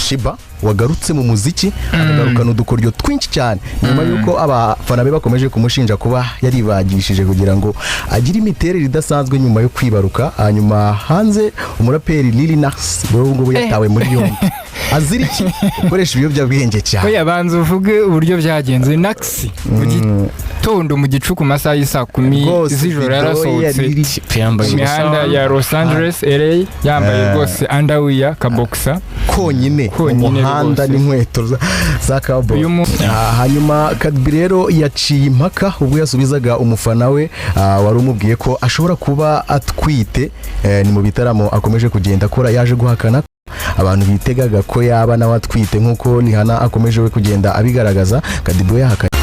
Sheebah wagarutse mu muziki, akagarukana udukoryo twinshi cyane nyuma y'uko abafana be bakomeje kumushinja kuba yaribagishije kugira ngo agire imiterere idasanzwe nyuma yo kwibaruka. Hanyuma hanze umuraperi Lil Nas we ubu ngubu yatawe muri yombi azira iki? Gukoresha ibiyobyabwenge cyane. Oya, banza uvuge uburyo byagenze. Naxi mu gitondo, mu gicuku, mu masaha y'isaa 10 Rwose z'ijoro, video yarasohotse yari iri Yambaye mu mihanda ubusa. ya Los Angeles, LA, yambaye rwose underwear, kabokisa. Konyine mu Konyine muhanda rwose. n'inkweto za cowboy. Uyu Hanyuma Cardi B rero yaciye impaka ubwo yasubizaga umufana we wari umubwiye ko ashobora kuba atwite. Ni mu bitaramo akomeje kugenda akora, yaje guhakana abantu bitegaga ko yaba nawe atwite nk'uko Rihanna akomeje we kugenda abigaragaza. Cardi B we yahakanye.